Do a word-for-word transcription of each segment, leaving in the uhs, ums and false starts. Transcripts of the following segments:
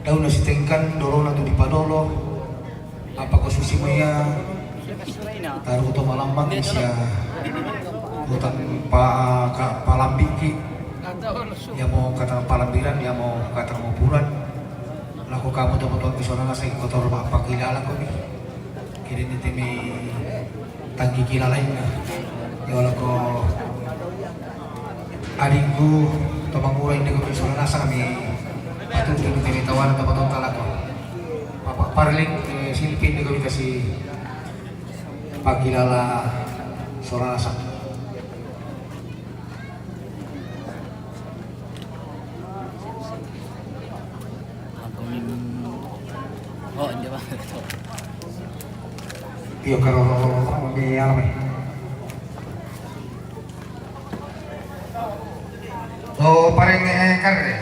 Daun na sitengkan, dorona tu dipadolo, apa ko susi mo ia, taru to malambang sia utang pa, ka, palambiki, ia mo kata palambiran, ia mo kata mo puran, lako kamu to motuan kisona nasa kotor ma pakilala ko ni. Kiri ni timi tangki kila lain na. Ya wala ko adingku to mangura indi ko pisuna nasa kami patut kami timi tawana to patut talako. Papa parling, eh, silpi indi ko kasi pakilala sona nasa. Ako min-, oh, hindi ba? Tio karo, karo, karo, karo, karo, karo. Oh, pareng, eh, karre.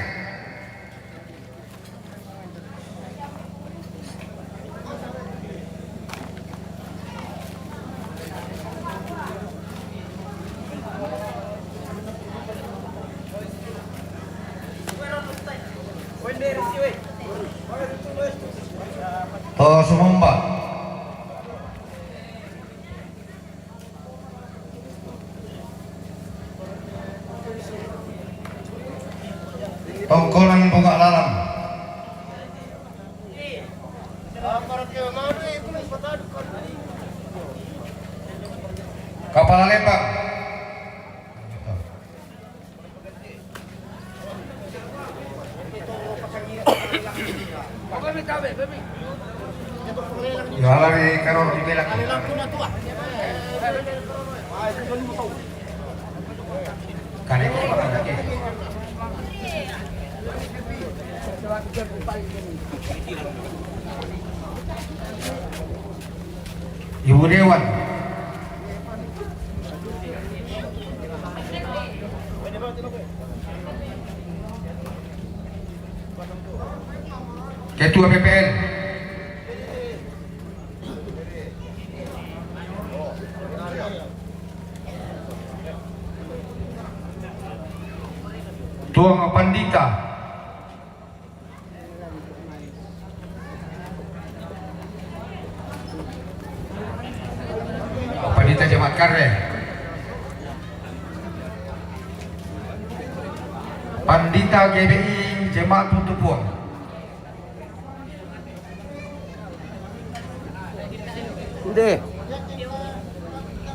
Oh, sumomba. Tongkonan buka lalam. Kapala lembang. Yo, ala di karo di belak. Kali ko. Ibu Dewan. Ketua P P L. Tuang Pandita. Pandita Jemaat Karre. Pandita G B I Jemaat Putu Puang. Inde.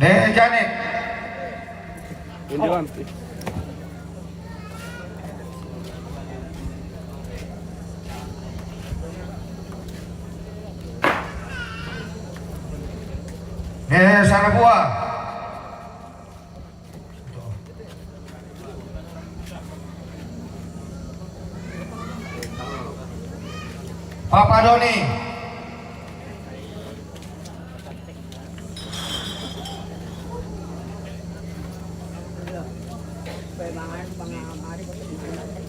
Ne, Janet. Inde, Wan. Eh, Sarabua. Papa Doni.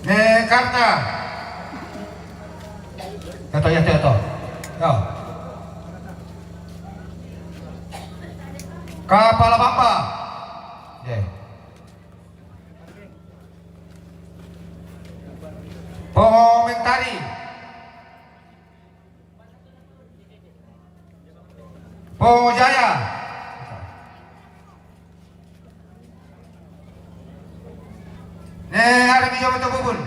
Ne Karta. Kato ya, kato. Yo. Kapala bapa. Ye. Pongo Mentari. Pongo Jaya. Ne, ada bisa betul bubun.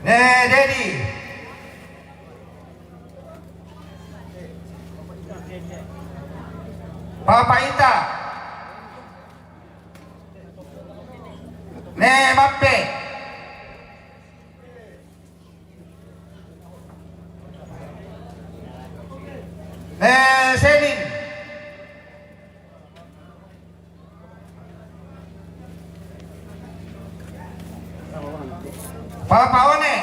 Ne, Dedi. Papa Ita. Ne, Mappe. Ne, Selin. Papa One.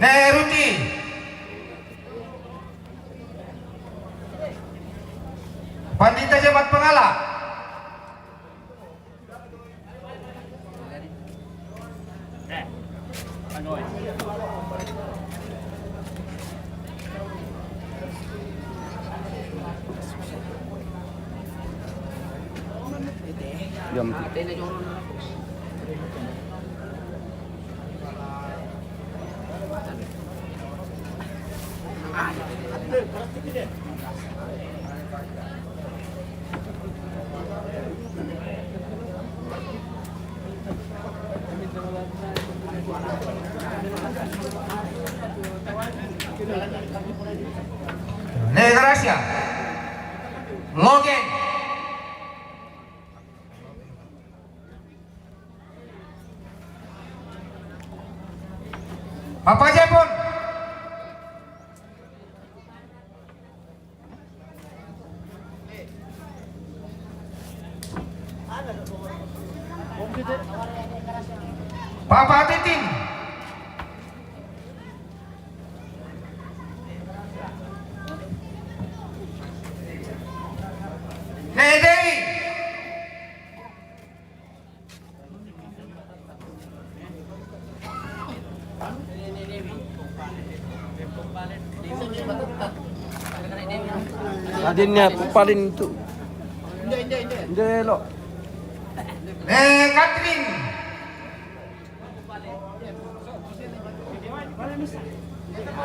Ne, Ruti. Pangala. Ne Gracia. Logen. Papa Jepun. Papa Titin. Ne Dewi. Adinnya paling itu. Nde lo. Eh, Catherine.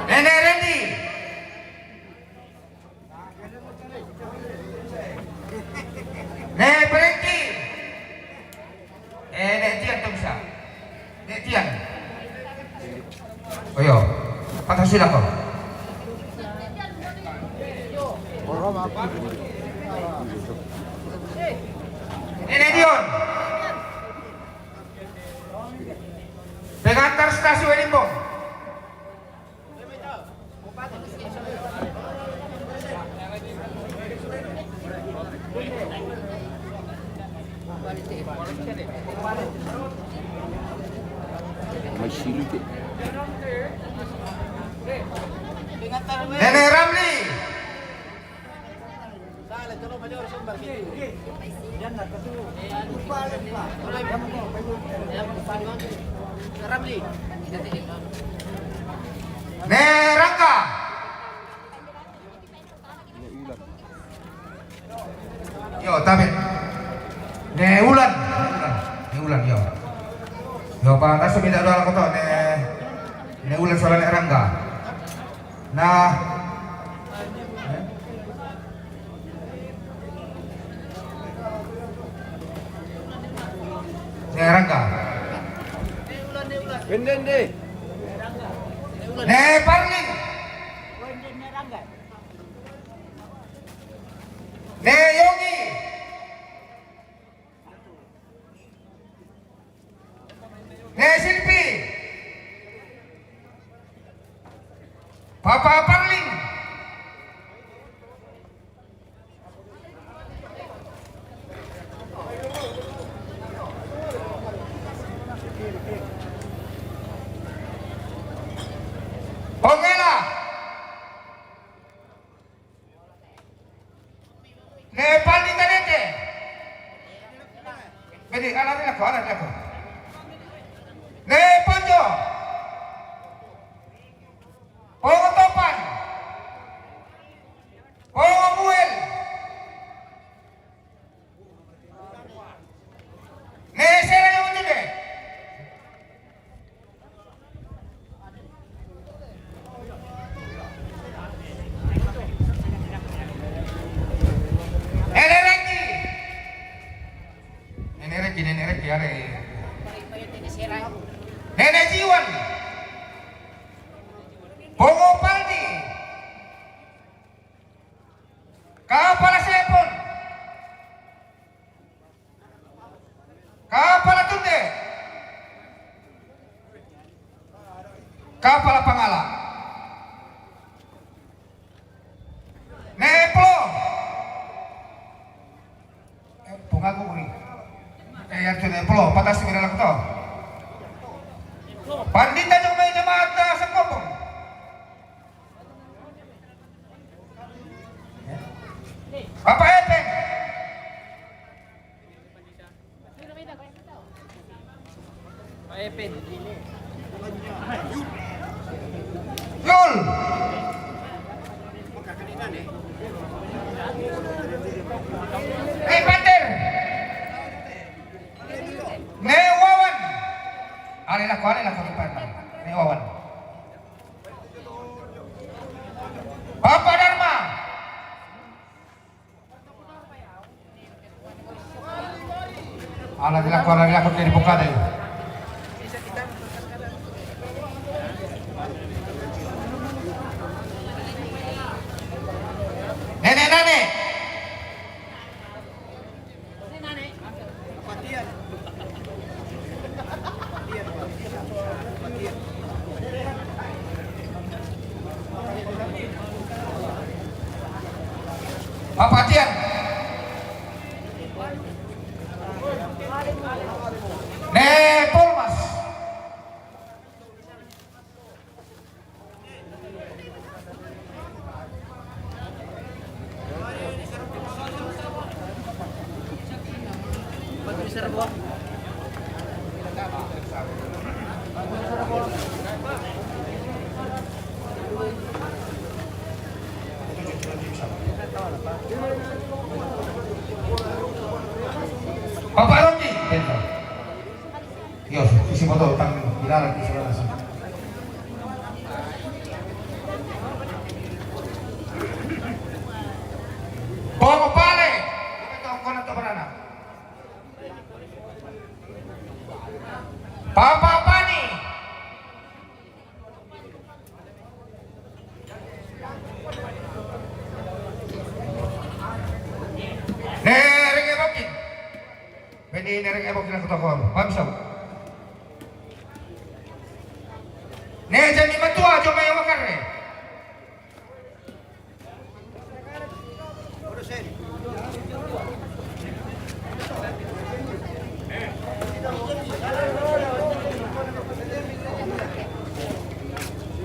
Nenek Randy. Ne Frankie. Eh, Nek Tian tu bisa. Nek Tian. Oh yo, patah sila kau. Nenek Dion. Pengantar stasiun Limbong. Nenek Ramli. Ne Rangga. Yo, tabe. Ne Ulan. Ne Ulan, yo. Yo, pa tasu minta doa koto ne. Ne Ulan soalnya Rangga. Nah. Ne Rangga. Benden deh. Ne Parli. Ne Yogi. Ne Silpi. Papa Parling. Ongela. Ne Pandi Tanete. Bedi, ala rin ako, ala rin ako. Ne Ponjo. Pongo Topan. Pongo Buel. Ne Sera Yutube. Nenek Reki. Nenek Reki, Nenek Reki, are. Nenek Jiwan. Pongo Paldi. Kapala Sepon. Kapala Tunde. Kapala Pangala. Ne Plo. Eh, pungaku uri. Eh, ya tu ne Plo, patah sembilan aku tahu. Pandita cuma jemaat sekopong. Papa Epeng. Eh, Panther. Ne Wawan. Ale lako, ale lako, Panther. Ne Wawan. Papa Dharma. Ala di lako, ala di lako, kiri bukade. Nene, nene. Papatian. Ne Polmas. Bapak Rocky. Yo, isi motor, tang ilalang, isi ilalang. Bongo Pale. Ito ang konat na banana. Papa Pani. Nereng ebokin. Beni nereng ebokin aku tokor. Pamsau. Ne jami matua jo mai wakare.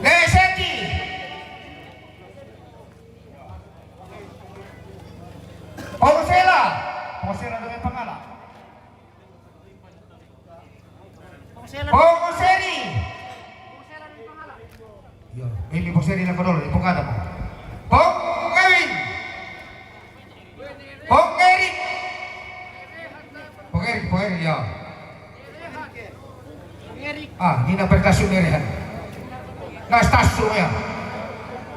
Ne seki. Pongosela. Pongosela dengan pangala. Pongoseri. Yo, ini Pongoseri na kodol, ipokada mo. Pongewin. Pongeri. Pongeri, Pongeri, yo. Ah, ini na perkasu nerehan. Na stasu ya.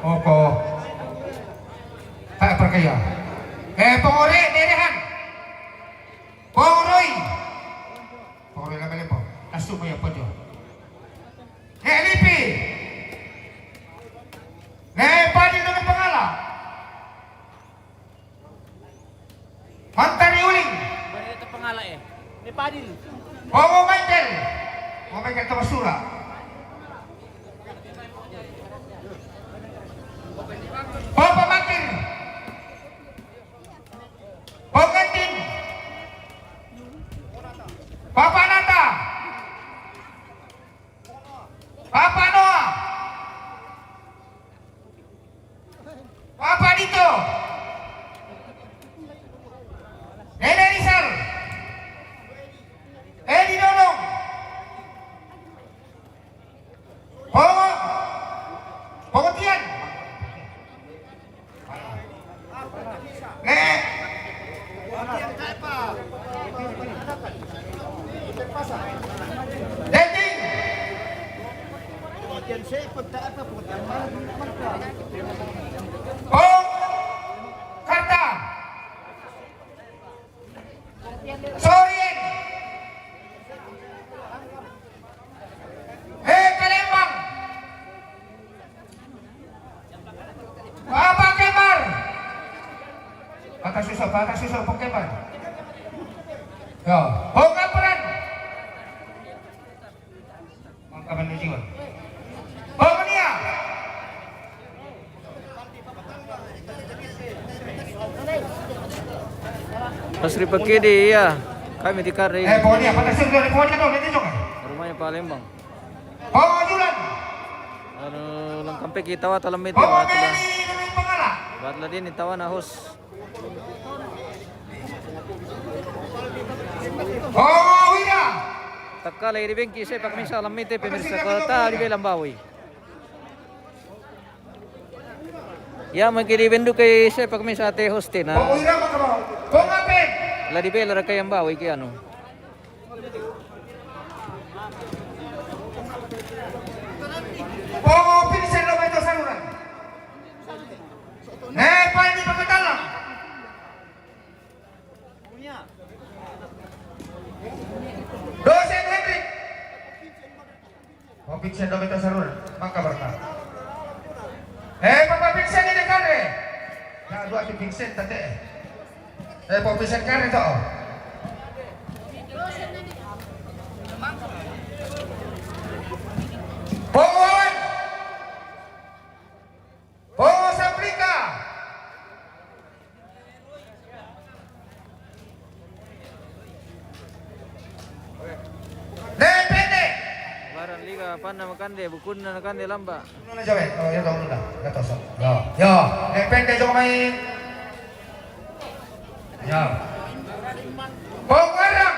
Oko. Tak perkaya. Eh, pongore nerehan. Pongoroi. Pongoroi la bele po. Tasu mo ya pojo. Ne lipi. Ne padi dengan pangala. Mantari uling. Bari itu pangala eh. Ni Padil. Pomo Michael. Pomo Michael Tomasura. Papa Makin. Poketin. Papa Nata. Papa Noah. Papa Dito. Nene Rizal. Edi Dodong. Pongo. Pongotian. Ne. Dating. Pong. Karta. Sorry. Eh, Palembang. Papa Kemar. Patah susah, patah susah, Papa Kemar. Yo, buka peran. Mangkaban ni jiwa. Papa Nia. Pasri Pakede, iya. Kami di Kare. Eh, pokoknya, patah susah, pokoknya dong, nanti dong. Rumahnya Palembang. Pangajulan. Anu, langkampe kita wa talam itu. Pamameli dengan pangala. Buat ladin itawa na host. Pangawida. Takka lagi di bengki saya pak misa lamite pemirsa kota di Belambawi. Iya, maki di bendu kay siya pa kami sa ate hoste na. Pongo Ira, makabaw. Pongo Apin. La di bela ra kay ang bawi kay ano. Pongo Pinsen lo ba ito sa luran? Ne, pa ini pagkatala. Dosen Hendrik. Pau Pinsen do beta sarul, maka berta. Eh, Papa Pinsen ini kare. Ya, dua ti Pinsen tadi. Eh, Pau Pinsen kare to. Pongo Wawan. Pongo Saprika. Depende. Baran liga panna makande, bukunna nakande lamba. Nuna jawe, oh, ya tahu nuna, ya tahu so. Yo, yo, depende jo mai. Yo. Pongo Arang.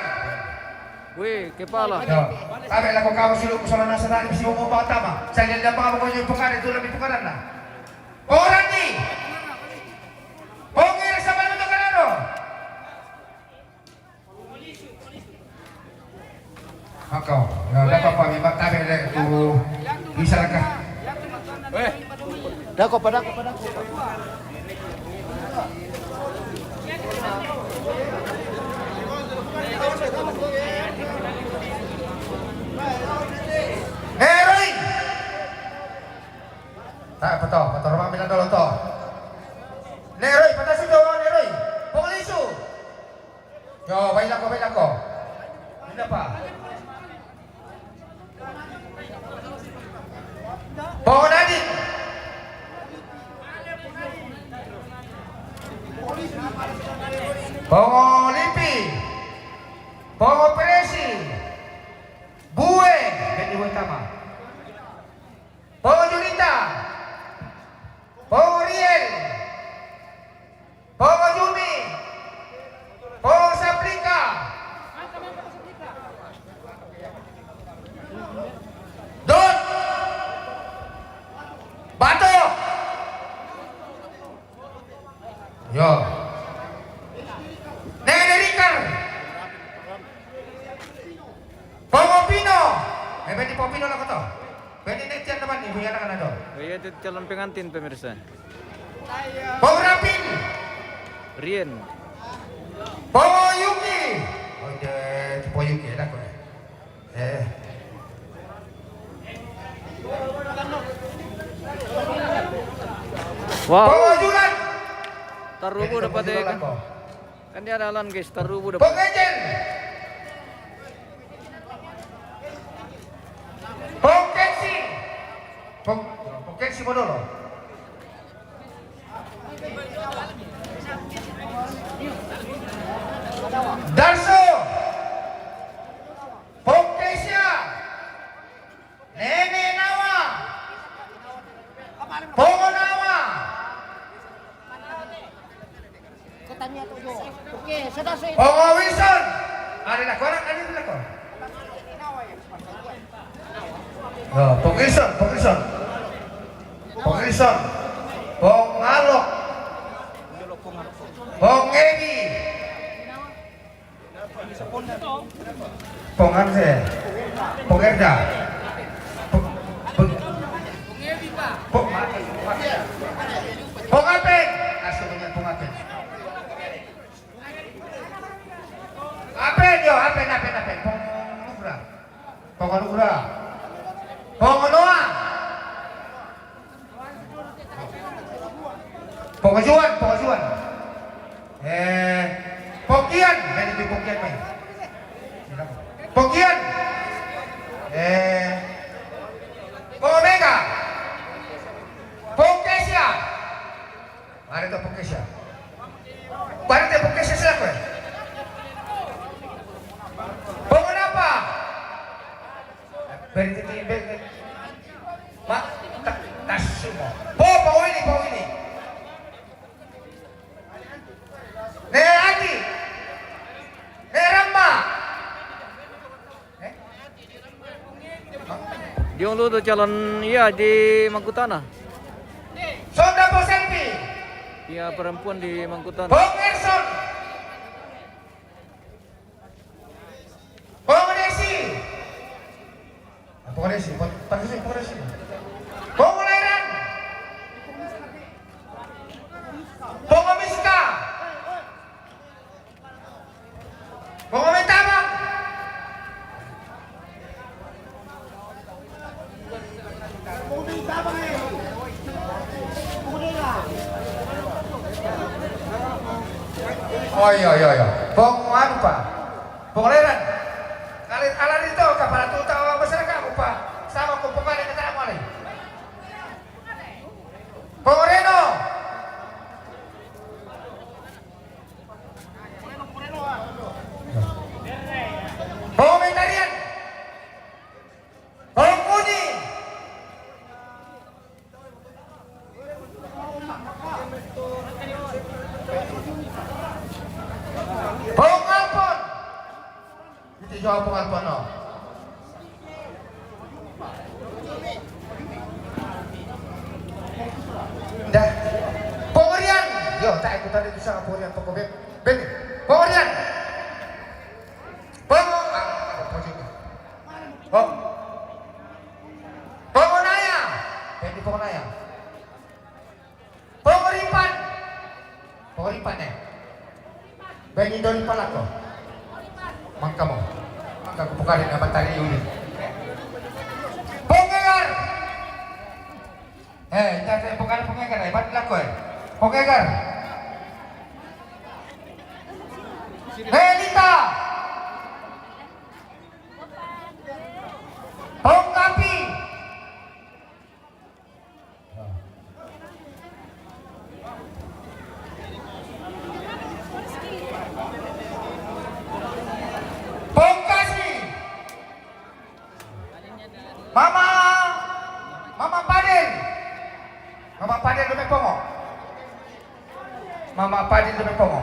Weh, kepala. Yo. Tabe lako kau silu kusala nasa tadi bisi umum pertama. Saya lihat apa apa kau jadi pengare tu lebih pengare lah. Pongo Randi. Pongo Ira, sabar untuk Kanado. Makau. Ya, dapat apa memang tabe le tu bisa laka. Dako pa, dako pa, dako pa. Heroi. Tak, pato, pato rumah bilang dulu to. Neroi, pato situ, Neroi. Pongo Lisu. Yo, bailako, bailako. Ini apa? Pongo Nadin. Pongo Lipi. Pongo Presi. Bue. Beni Bue Tama. Pongo Junita. Pongo Riel. Pongo Jumi. Pongo Saprika. Dot. Bato. Yo. Nene Rikar. Pongo Pino. Eh, beni Pongo Pino lah kata. Beni netian teman ni, buya nak ada. Oh iya, itu calon pengantin, pemirsa. Pongo Rapin. Rien. Pongo Yuki. Oh, iya, Pongo Yuki, ada kok. Eh. Wow. Pongo Julan. Tarubu dapat deh kan. Kan dia ada lan, guys, tarubu dapat. Pongo Ejen. Pongo Kensi. Pongo, Pongo Kensi Modolo. Darso. Pongo Kesia. Nene Nawa. Pongo Nawa. Kota niya to, Jo. Okay, sudah, sudah. Pongo Wilson. Ada lah korang, ada lah korang. Yo, Pongo Wilson, Pongo Wilson. Pongo Wilson. Pongo Alok. Pongo Ebi. Pongo Anse. Pongo Erda. Pongo, Pongo, Pongo, Pongo Apin. Asu punya Pongo Apin. Apin, yo, Apin, Apin, Apin. Pongo Nugra. Pongo Nugra. Pongo Noah. Pongo Juan, Pongo Juan. Eh, Pongo Kian, beni di Pongo Kian mai. Pongo Kian. Eh, Pongo Mega. Pongo Kesia. Mari to Pongo Kesia. Mari to Pongo Kesia selaku. Pongo Napa. Beri titi, beri titi. Ma, ta, tasu mo. Po, Pongo Willy, Pongo Willy. Ne, Ati. Ne, Ramba. Ne? Dia dulu tu calon, iya, di Magkutana. Sonda Poselpi. Pihak perempuan di Mangkutan. Pong Erson. Pong Desi. Pong Desi, Pong Desi, Pong Desi. Pong Leran. Pong Miska. Pong Mitabang. Oh, iya, iya, iya. Pong anu, Pak. Pong Leran. Kali ala itu, kapala tuta masyarakat, Pak. Sama ko pokoknya kita mulai. Pong Reno. Pong Mentarian. Pong Uni. Pong Alpon. Iti jua Pong Alpon, no. Dah. Pong Rian. Yo, tak ikut tadi tu sangat Pong Rian, Pong Beb. Beb. Pong Rian. Pong. Ah, Pong juga. Pong. Pong Naya. Beb, Pong Naya. Pong Ripan. Pong Ripan, eh. Benny Don Palako. Mangka mo. Mangka ko pokoknya na batari uli. Pong Egar. Eh, kita saya pokoknya Pong Egar, eh. Bat lako, eh. Pong Egar. Eh, Lita. Pong Kapi. Pong Kasi. Mama, Mama Padel. Mama Padel, dome pongo. Mama Padel, dome pongo.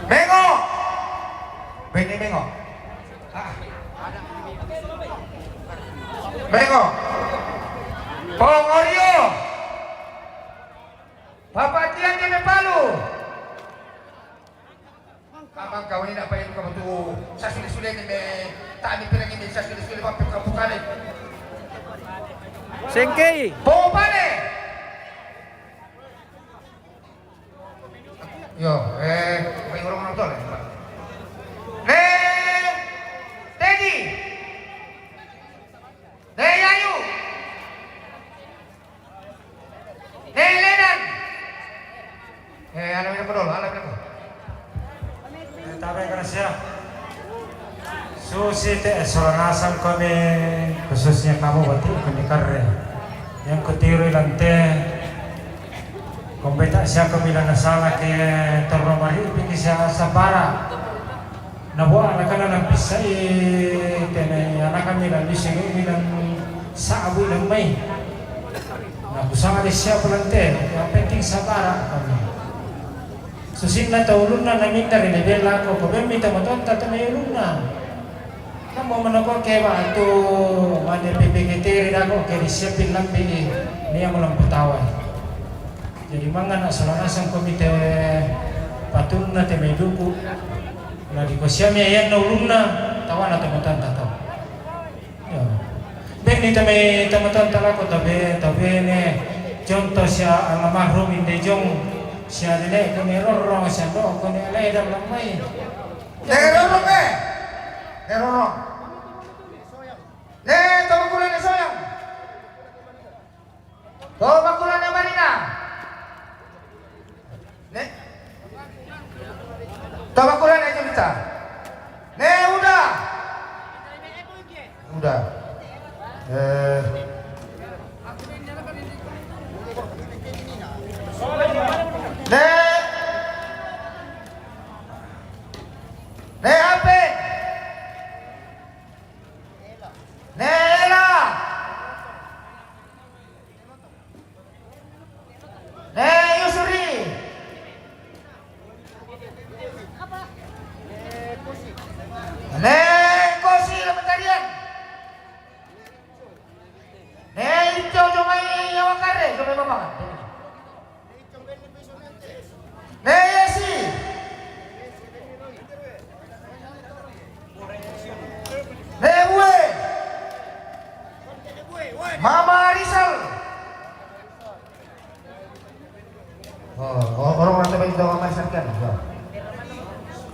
Mengo. Bene Mengo. Ah. Mengo. Pong Orio. Papa Tian, deme palu. Amang kau ini apa yang kau tu? Saya sudah sudah ni me. Tak ni pernah ni saya sudah sudah apa kau bukan ni? Sengkei. Pong Pane. Yo, eh, baik orang orang betul. Ne, Teddy. Ne, Yayu. Ne, Lenan. Eh, ala mina ko dolo, ala mina ko. Eh, tabe grasia. Susi te, eh, sola nasang kami, khususnya kamu bati kami karre. Yang kutiru ilante, kombeta sia kami lana sala ke torno mari piki sia sabara. Na buat anak-anak na pisai tene anak kami dan bisa kami dan sabu dan mai. Na kusanga de sia ilante, yang penting sabara kami. Susinna tau ulunna na mindari ne bella ko, ko bemmi tau matonta tau mai ulunna. Namo manako ke batu mane P P G T ri dako ke disiapin lambi ni yang lampu tawa. Jadi mangana sola nasang komite patunna te mai duku. Na dikosiami ayanna ulunna tawana tau matonta tau. Yo. Benni tame tamaton talako tabe, tabene. Contoh sia almarhum Inde Jong, sia nene kone rorong, sia do kone alai dam lamai. Ne rorong, eh. Ne rorong. Ne tau kula ne soyang. Tau makulane Marina. Ne. Tau makulane Jemita. Ne, udah. Udah. Eh. Ne. Ne, apa? Ne, Ela. Ne, Yusuri. Ne, Kosi, la pencarian.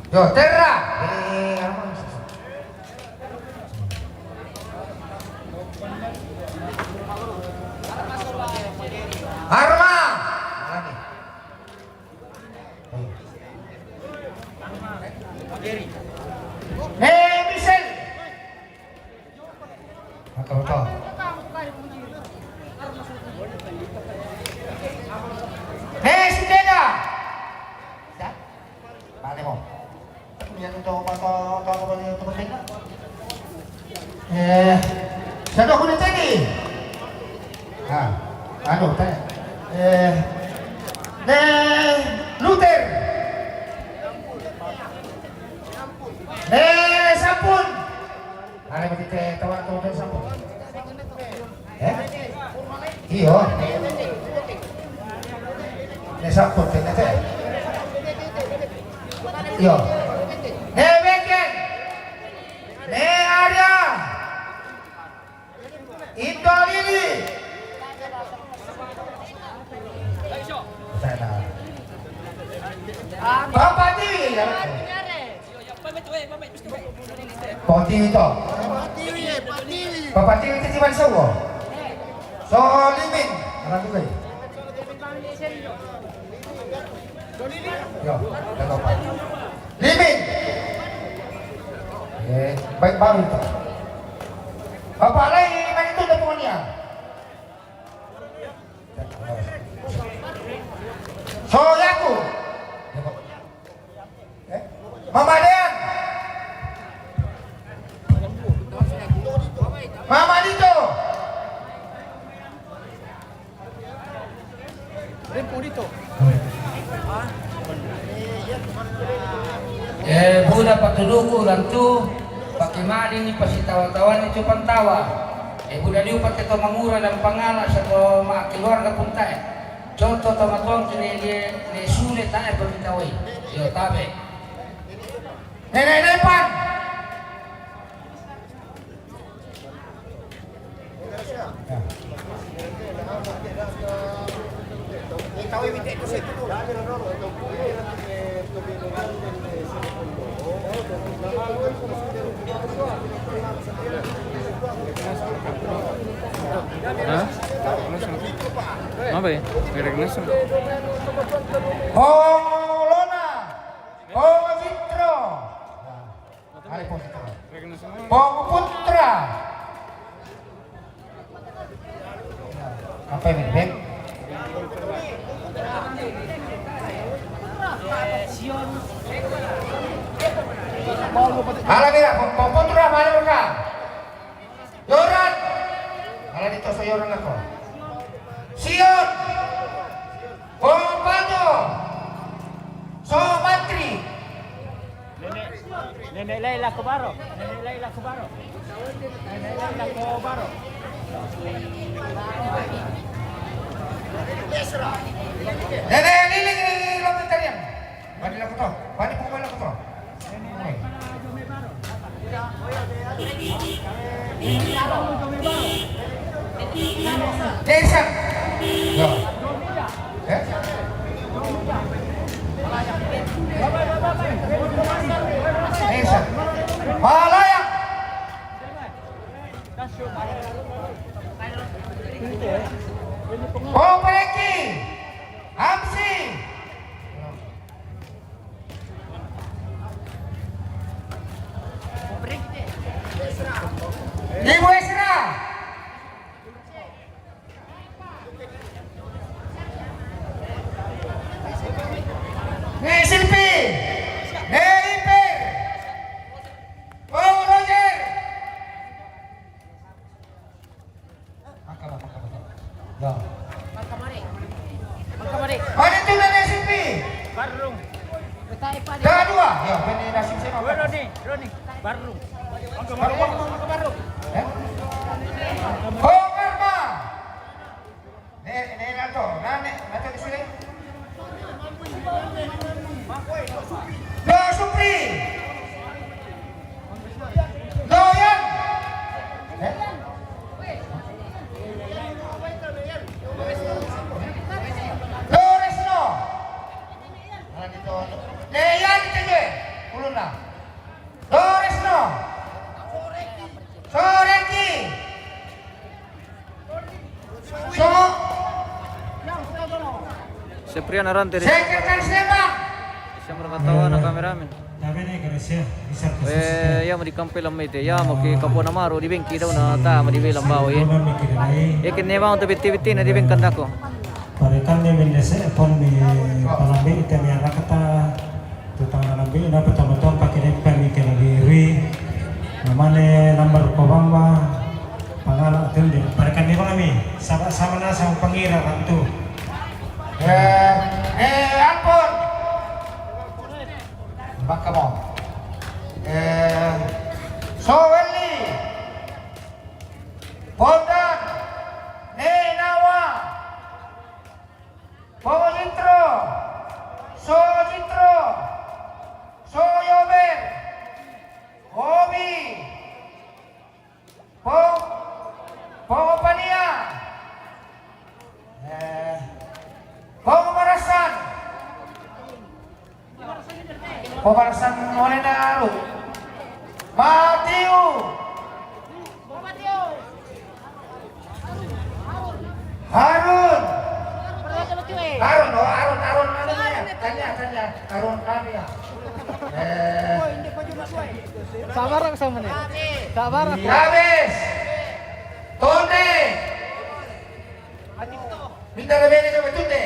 Yo, Terra. Eh, apa? Arma. Mana nih? Eh, Michel. Betul, betul. Eh, Sudeda. Ya? Balik mo. Yan to, to, to, to, to, to, to, Eh, sa doon ko na tayo eh. Ah, ano, tayo. Eh, ne, Luther. Ne, Sapun. Ano ba dito, tawag ko doon sa po? Eh? Iyo. Ne, Sapun, tayo na tayo. Iyo. Ne, Beken. Ne, Arya. Indo Lili. Papa Tiwi, ya. Papa Tiwi to. Papa Tiwi itu cuma sawo. So, Limin. Anak gue. Yo, dah lupa. Limin. Eh, baik baru itu. Bapak lain, mana itu dah punya? So, yaku. Eh, Mama Dean. Mama Dito. Eh, buda patuduku lantu, pakai mani ni pasitawa-tawa ni cupan tawa. Eh, buda liu pakai to mangura dan pangala sato ma keluarga puntae. Contoh tama tuang kene dia ne sule tae pamitawai. Yo tabe. Nenek Nepan. Hah? Apa ya? Ngerek nasi. Oh, Lona. Oh, Citro. Ada Putra. Pogu Putra. Apa ini, Beb? Ala mira, Pogu Putra, mana mereka? Yoran. Ala dito sa Yoran ako. Sion. Pompato. So Matri. Nenek, Nenek Laila Kubaro. Nenek Laila Kubaro. Nenek Laila Kubaro. Nenek Lili Lomitarian. Bani lako to. Bani pokok lako to. Desa. Yo. Eh? Desa. Malaya. Popeki. Amsi. Ibu Esra. Ne Silpi. Ne Ipe. Bung Roger. Maka, maka, maka. Ya. Maka mari. Maka mari. Mana tu dari S P? Barung. Betai padi. Dah dua. Ya, benda nasib saya. Dua Roni, Roni. Barung. Maka baru, maka baru. Eh? Oh, Karma. Ne, ne, nato, nane, nato di sini. Yo, Supri. Doyan. Eh? Doresno. Deyan itu je. Puluh Priyan Arante de Sekretaris Lembang. Siya mo nakatawa na kameraman. Dame na yung Gracia, isang Eh, ya mo di kampay lang may te. Ya mo ki kapo na maro di bengki daw na ta mo di bilang bawi. Ikin ne ba untuk biti-biti na di bengkan dako. Parikan ni min dese pon mi palambi ite mi anak kata tutang na lambi na patamaton pakirin pa mi kena diri. Namane number ko bamba pangala tunde. Parikan ni bang mi sama-sama na sa pangira rantu. Eh, eh, ampun. Baka mo. Eh, Soweli. Pondan. Nenawa. Pojitro. Sojitro. Soyober. Obi. Pong, Pong Opania. Eh, Pong Marasan. Pong Marasan mo na rin na aro. Matthew. Harun. Harun, oh, Harun, Harun, ano niya? Kanya, kanya. Harun, kanya. Eh. Sabar ako sa muna. Sabar ako. Yabes. Tonde. Minta na bene sa Tonde.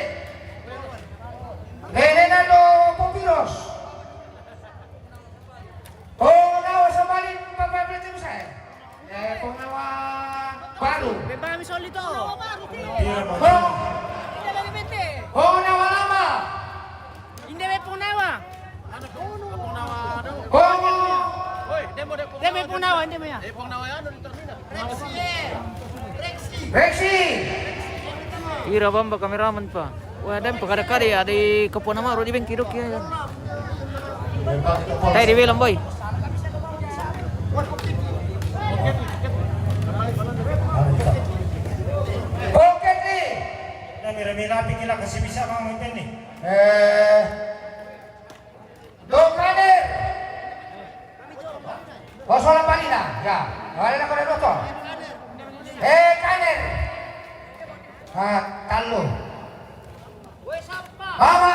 Renenado Popiros. Pong Nawa sa Malin, papapalit mo sa eh. Eh, Pong Nawa baru. Bebami solito. Pong. Pong Nawa lama. Hindi may Pong Nawa. Pong. Hindi may Pong Nawa, hindi mo yan. Rexy. Ira bamba kameraman pa. Wah, dan pakada-kada ya, di kapo na maro di bengki dok ya. Tay di bilang boy. Oke ni. Dah mira-mira pikir lah kasih bisa mau main ni. Eh. Dokter. Kosong apa ni dah? Ya, ada nak kena dokter. Eh, kaner. Ah, talo. Mama.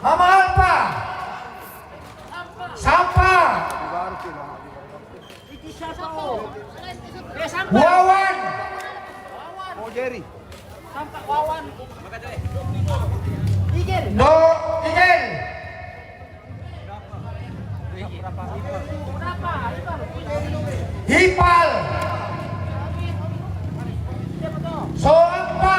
Mama Alpa. Sampa. Wawan. Oh, Jerry. No, Igel. Hipal. Soampa.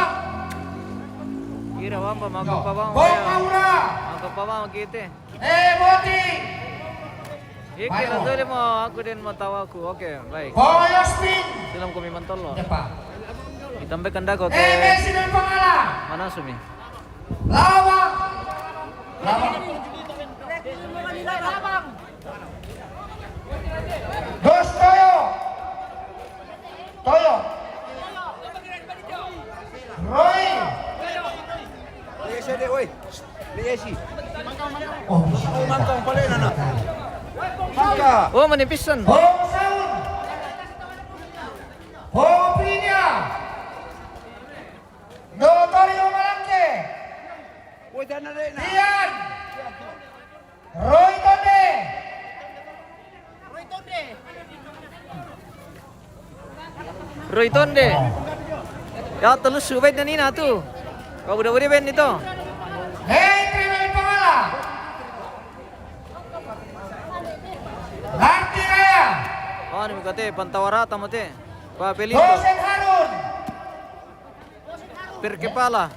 Kira wamba, magpapawang. Bong Aura. Magpapawang kita. Eh, Boti. Iki, Michael. Razali mo, aku din mo tawaku. Okay, baik. Boy Ospin. Silam kami mantolo. Depan. Itambahkan dako. Eh, ke Messi dan Pangala. Mana sumi? Lawang. Lawang. Dos Toyo. Toyo. Roy. Liesi, oi. Liesi. Oh, mangkang pala na na. Mangka. Oh, manipisan. Hong Saun. Hong Prinia. Notorio Malangke. Oi, dana de na. Ian. Roy Tonde. Roy Tonde. Ya, telus subay na nina tu. Kau udah udah ben itu. Hei, terima pangala. Larti Raya. Oh, ni kate pantawara tamote. Pa pelito. Hussein Harun. Per kepala.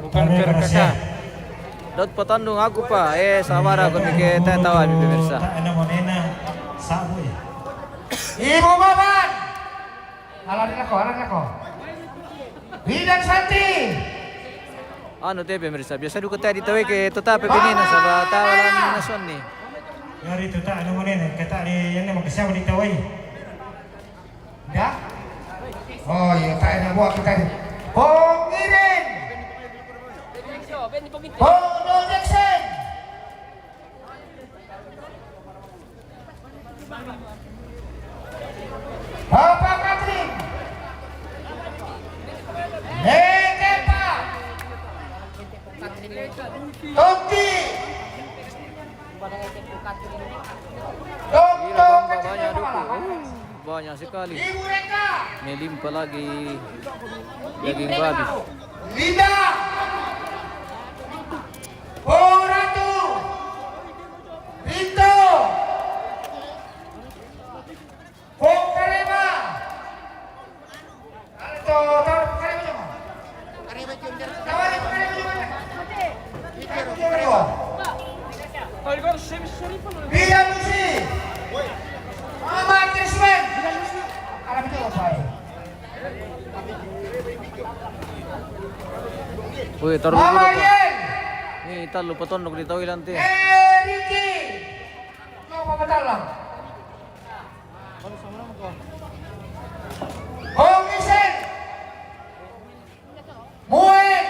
Bukan per kaka. Dot patandung aku pa. Eh, sabar aku mikir teh tawa mi pemirsa. Ibu Maman. Ala ni lako, ala ni lako. Bidan Santi. Anu te pemirsa, biasa duka tadi tawe ke tota pepinina sabab tawa lan nason ni. Yari tota anu mo ni, kata ni yan ni makasama di tawa. Dah? Oh, iya, tak ada buat kita ni. Pong Irin. Pong No Jackson. Papa Katrin. Ne Banyak sekali. Melimpa lagi daging babi. Linda. Pong Ratu. Rito. Pong Karema. Wih, taruh dulu, Pak. Ini talu patondok di tau ilanti. Hong Isen. Muin.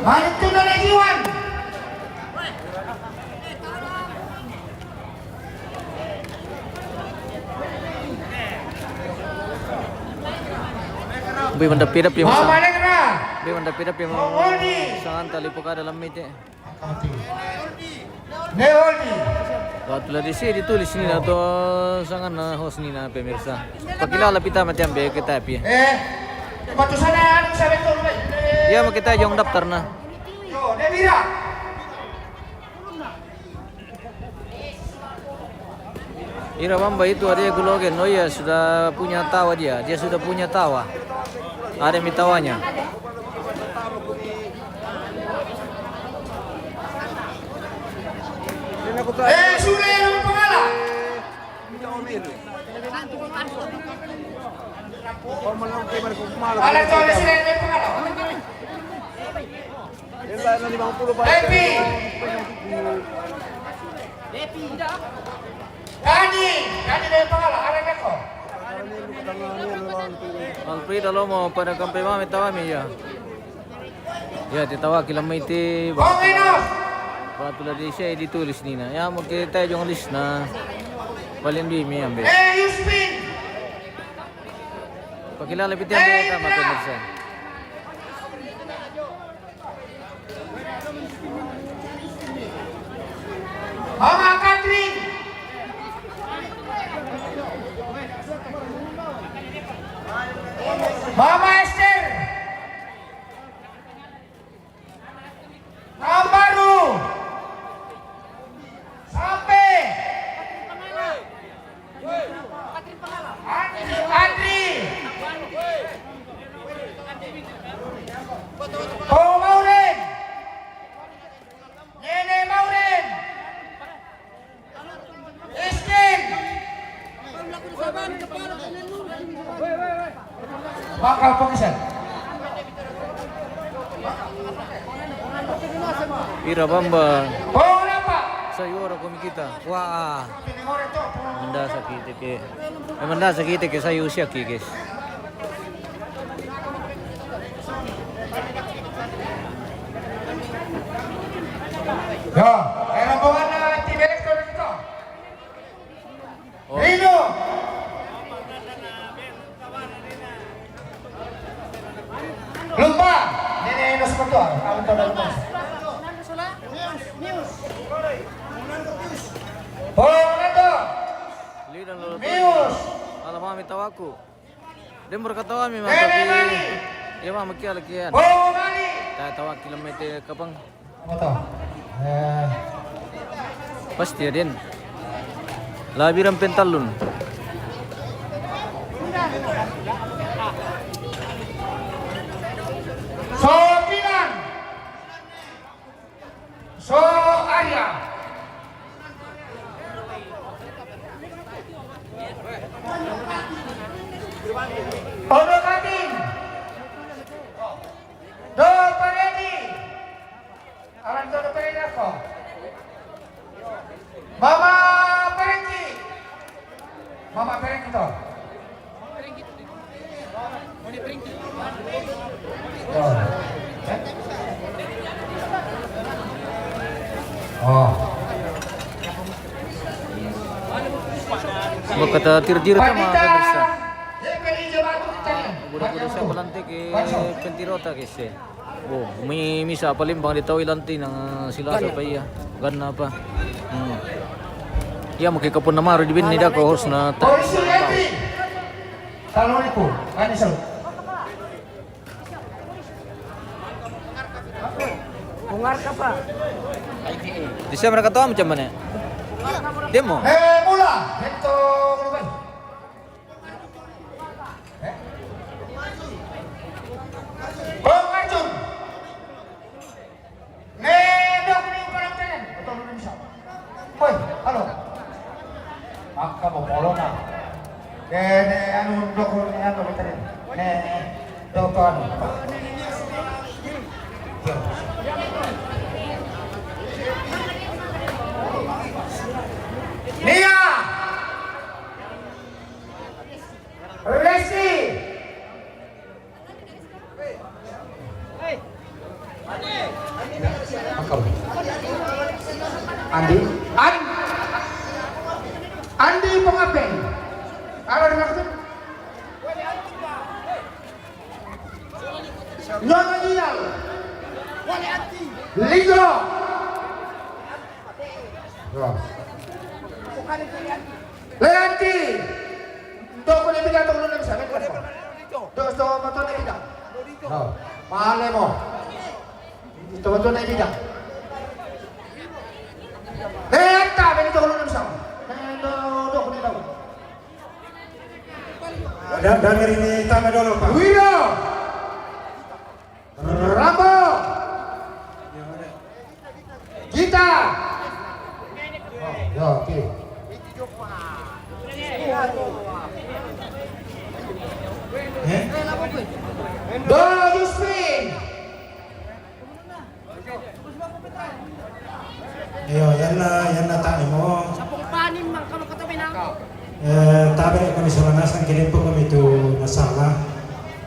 Mari tunda lagi, Wan. Bui manda pida pia. Mama Negra. Bui manda pida pia. Mama Negra. Sangan tali puka dalam mite. Waktu la di sini ditulis ni na to sangan na host ni na pemirsa. Pakilala pita mati ambe kita pia. Eh, batu sana anu sabe to. Ya, mau kita jong daftar na. Yo, Nebira. Ira bamba itu ada kulogen. Oh iya, sudah punya tawa dia. Dia sudah punya tawa. Ada mi tawanya. Eh, sudah yang pengala. Ala to, ada sila yang pengala. Epi. Epi. Kani, kani dari pangala, ada neko. Alfreda Lomo pada kampe mami tawami ya. Ya, ti tawa kila mai ti. Kong Enos. Waktu la di saya ditulis ni na. Ya, mau kita jong list na. Paling di mi ambe. Eh, Yuspin. Pakilala piti ambe tama pemirsa. Mama Katrin. Mama Esther. Tambaru. Sampe. Adri, Adri. Ko Mauren. Nene Mauren. Eskin. Bakal pengesan. Ira bamba. Ko napa? Sayur ko mi kita. Wah. Manda sakit ke. Eh, manda sakit ke sayu siaki, guys. Yo, era bawana ti direktor ito. Oh. Rino. Lumba. Nene Enos Kotor. Ang tawag mo. Oh, ano to? Mius. Alam mo, may tawa ko. Dia berkata mi mata ki. Iya mama kia lagi kan. Tak tahu kilometer kapang. Pasti ya din. Labiran pentalun. Sopinan. So Arya. Odo Katin. Do Paredi. Aran do Paredi ako. Mama Paredi. Mama Paredi to. Oh. Eh? Oh. Bakata tirjir tama pemirsa. Budak-budak sa palantik ke pentirota ke se. Oh, mi misa Palembang di tau ilanti nang sila sa pa iya. Ganna pa. Hmm. Iya, maki kapun na maro di bin ni dako host na ta. Polisi entry. Assalamualaikum. Kani sal. Bungar ka pa? Di siya mereka tahu macam mana? Demo. Eh, mula. Ito, ano ba? Eh? Kong Arjun. Ne, dok ni parang tenen. Betul ni bisa. Hoy, halo. Maka bopolo na. Ne, ne, anu, dok ni anu tenen. Ne, dok anu. Nia. Resi. Akam. Andi. An. Andi Pengapeng. Ada di maksud? Nyonya Iyal. Ligo. Ya. Leanti. Toko ne bida, toko ne bida. Toko, toko, toko ne bida. Ha. Pale mo. Toko, toko ne bida. Leanta, bini toko ne bida. Toko, toko ne bida. Dan, dan ini tama dulu, Pak. Wiro. Rambo. Gita. Oh, ya, oke. Eh? Do Yuspin. Iyo, yan na, yan na tayo mo. Sapong panim mang kano katabi na ako. Eh, tabe kami sa lanasan, kilimpo kami tu nasala.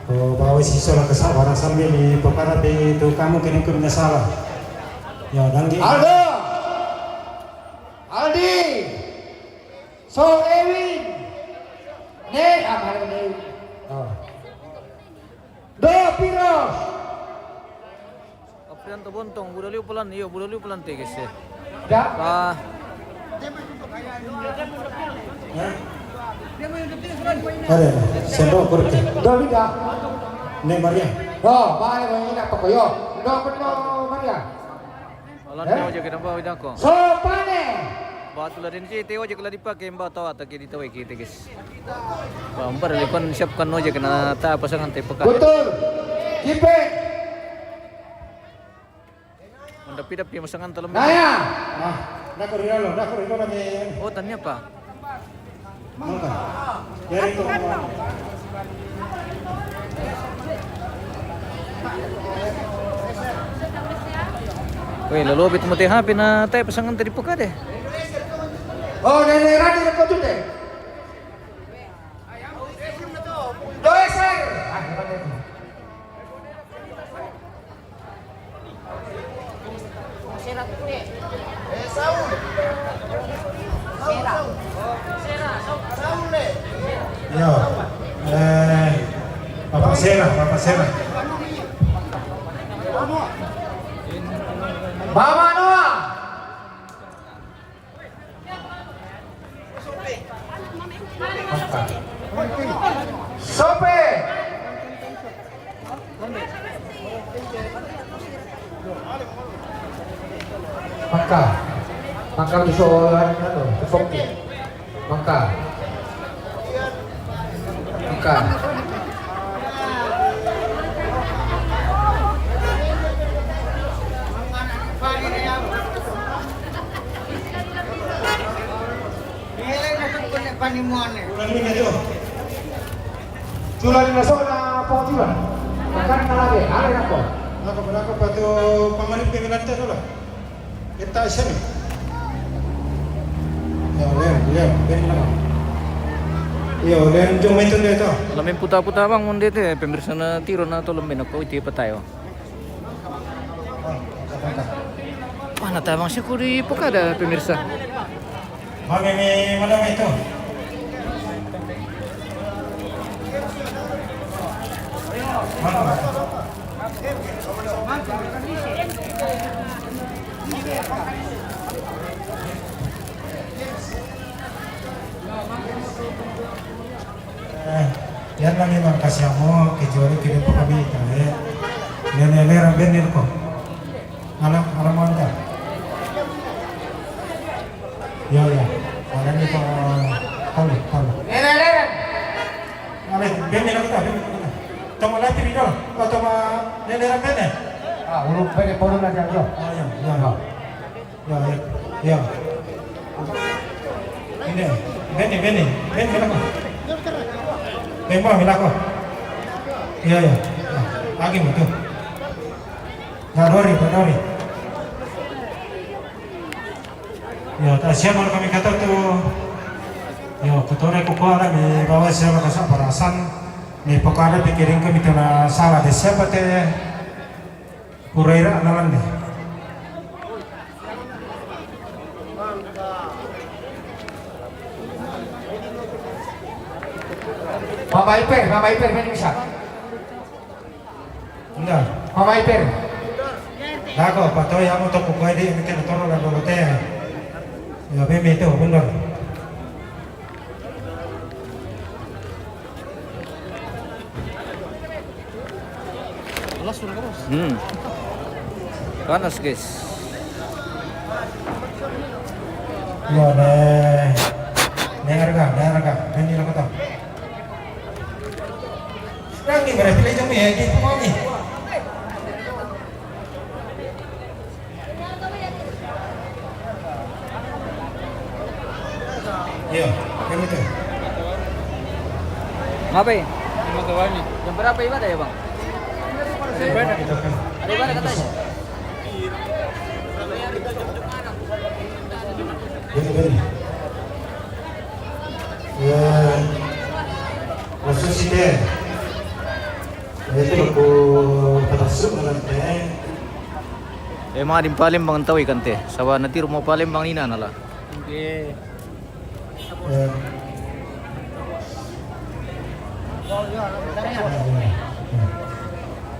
Ko bawa si sola kasawara sambil di paparapi tu kamu kilimpo nasala. Ya, danggi. Aldo! Aldi! So Ewin! Ne, apa ne? Oh. Do Piros! Aprian to bontong, budaliu pelan, iyo, budaliu pelan te, guys, ya. Da. Ah. Ada, sendok kurti. Do Linda. Ne Maria. Oh, bae, bae, ini apa ko yo? Do, do Maria. Alan, eh? Teo je kena bawa idako. So, pane. Batu la densi, teo je kela dipake mba tawa take di tawe kite, guys. Ba, mbar le kon siapkan no je kena ta pasangan te peka. Betul. Kipe. Mendapi-dapi masangan talem. Naya. Nah, dah kau rilo, dah kau rilo lagi. Oh, tanya apa? Mangka. Yari ko. Weh, lalu abit mati hape na tai pasangan tadi peka deh. Oh, nenek Rani rekod tu deh. Doeser. Ah, hebat itu. Sera. Sera. Sera. Sera. Yo. Eh, Papa Sera, Papa Sera. Mama Noah. Sope. Maka. Maka bisa orang anu, seperti. Maka. Maka. Ulan mina jo. Ulan mina so na po ulan. Makan na lagi, ale na po. Nako, nako patu pamarin pe milante dulu. Kita sini. Ya, lem, lem, lem nama. Iyo, lem jong metu de to. Lamin puta-puta bang mun de te, pemirsa na tiro na to lembe na ko iti patayo. Mana tabang siku di pekada, pemirsa. Mami mi mana itu? Eh, yan lang yung mga kasya mo, kecuali kini po kami ito, eh. Yan, yan, meron din ko. Anak, anak mo ito. Ya, ya. Anak nito, ah, talo, talo. Ale, beni lang kita, beni lang kita. Toma la tiri dolo. O toma, nene la beni. Ah, ulu beni, polo na dia, yo. Ah, ya, ya, ya. Ya, ya, ya. Ini, beni, beni, beni, milako. Beni, milako. Ya, ya. Lagi mo to. Ya, dori, dori. Yo, ta siya mo kami kata tu. Yo, kutore ko kuara mi bawa siya ka sa parasan. Mi pokara pikirin kami tu na sala de siapa te kureira analan de. Mama Iper, Mama Iper, meni bisa. Enggak. Mama Iper. Dako, patoi amo to kukuai di, ini kena toro dan dolote. Ya, bebe itu, bener. Hmm. Panas, guys. Yo, ne, ne harga, ne harga. Ini lo kata. Rangi berarti le jami ya, di pemami. Iya, kan itu. Ngapain? Jam berapa ibadah ya, Bang? Ada ibadah katanya. Jadi, jadi. Ya, khusus sih deh. Itu aku patah suka nanti. E, manga di Palembang tau ikan te. Saba na tiru mo Palembang ina na la. Oke. E.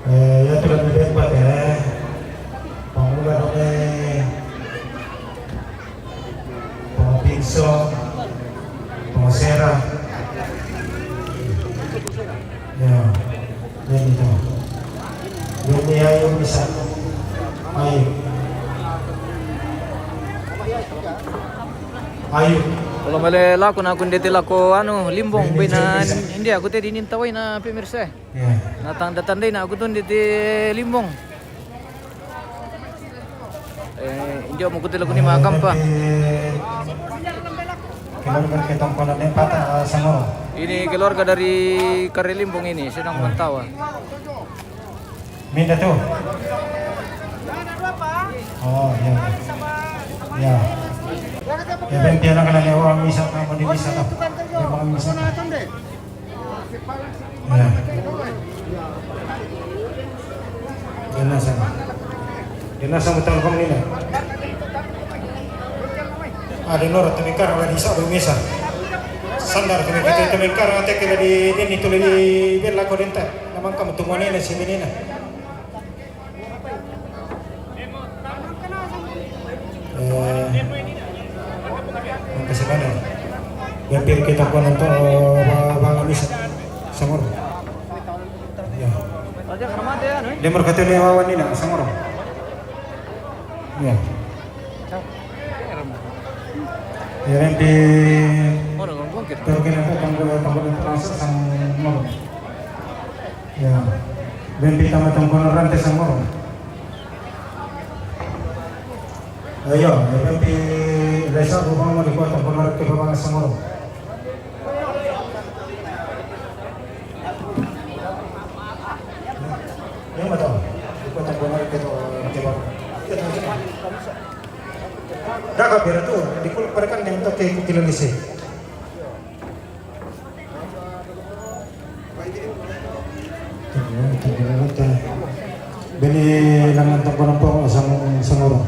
E, ya tu la mi bempat e. Pangula dong e. Pangapinso, pangasera. Ya, yan ito. Yan ni ayo misa. Ayo. Ayo. Kalau mele lako na kundete lako anu Limbong bina India aku tadi ninta wai na pemirsa. Ya. Na tanda tandai na aku tundete Limbong. E, injo mo kutilo kuni makam pa. Keluarga ketongkonan empata, e, Sangoro. Ini keluarga dari Karelimbong ini sedang merantau. Minda tu. Oh, ya. Ya. Ya, ben dia nak kena nyewa misa, kamu di misa tu. Memang misa. Ya. Dena sama. Dena sama talbang ni na. Ada nora temengkar la di sa do misa. Sandar temengkar, temengkar ate ke la di deni tu la di bella ko denta. Namang kamu tumane na si menina. E, makasih banyak. Hampir kita pun untuk, e, ba-, bangun bisa. Sangoro. Ya. Dia merkati ni wawan ni na, Sangoro. Ya. Ya, nanti. Mana ngomong gitu? Terkena apa, tanggung, tanggung, tanggung, Sangoro. Ya. Bempi tama tongkono rante Sangoro. Ayo, bempi lesa bubang mo di kota tongkono rante bubang Sangoro. Yang betul. Di kota tongkono rante bubang. Daga bera tu, di kul perekan yang toke kukilo lise. Beni langan tongkono po sang-, Sangoro.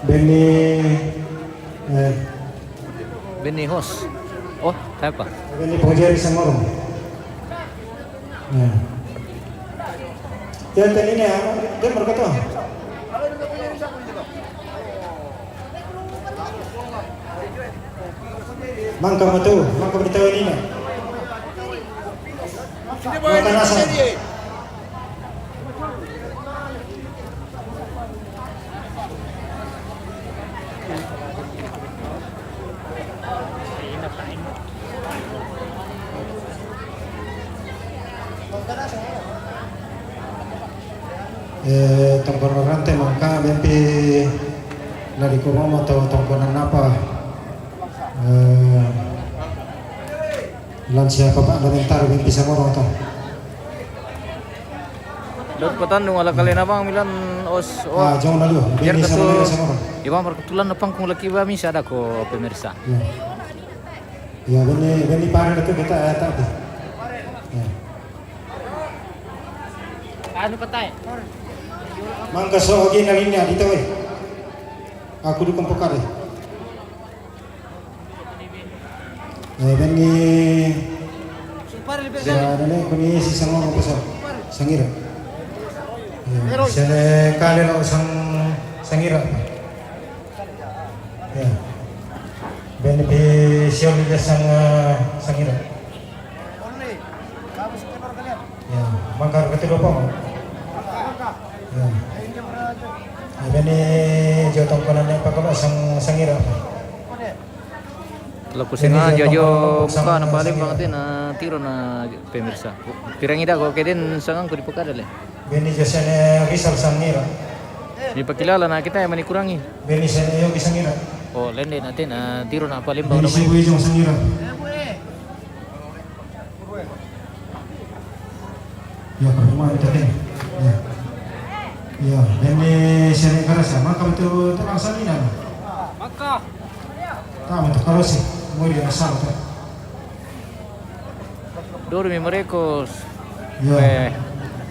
Beni, e. Beni host. Oh, siapa? Ini Pujari Sangorong. Ya. Ya, tadi ini, ah, dia berkata. Mangka matu, mangka beritahu ini, nah. Mangka nasa. Eh, tongkonan rante mangka, ben pi lari kuroma to tongkonan apa? Eh, lansia papa lamentari ben pi Sangorong to. Dot patandung ala kalen abang milan os, oh. Ah, jong lalu. Biar ben pi ketu-, Sangorong, Sangorong. Iba berketulan napang kung laki ba misa ada ko pemirsa. Ya. Ya, ben ni, ben ni pare dekat kita, eh, tak. Ya. Anu patai. Mangka so agi na linya dito, eh. Aku dukung pokare. Eh, ben ni. Supar lebih ya, kali. Nene kuni si Sangorong peso. Sangira. Ya, sele kale lo sang, Sangira. Ya. Ben pi siol dia sang, eh, Sangira. Ya, mangkar ketiga pong. Ya. Ya, ben ni jotong konan yang pakalo sang, Sangira. Laku sengaja jo buka na paling bang tina tiro na pemirsa. Pirang ida ko keden sangang ko di pokare le. Beni jasene Rizal Sangira. Di pakilala na kita yang mani kurangi. Beni sene Yogi Sangira. Oh, lende na tina tiro na paling bang. Beni na sibu ijong Sangira. Ya, pertemuan tadi. Ya. Ya, beni sene karasa. Maka betul tenang salina. Maka. Tama to, kalau si, mo dia asal to. Duru mi merekos. Ya. Eh,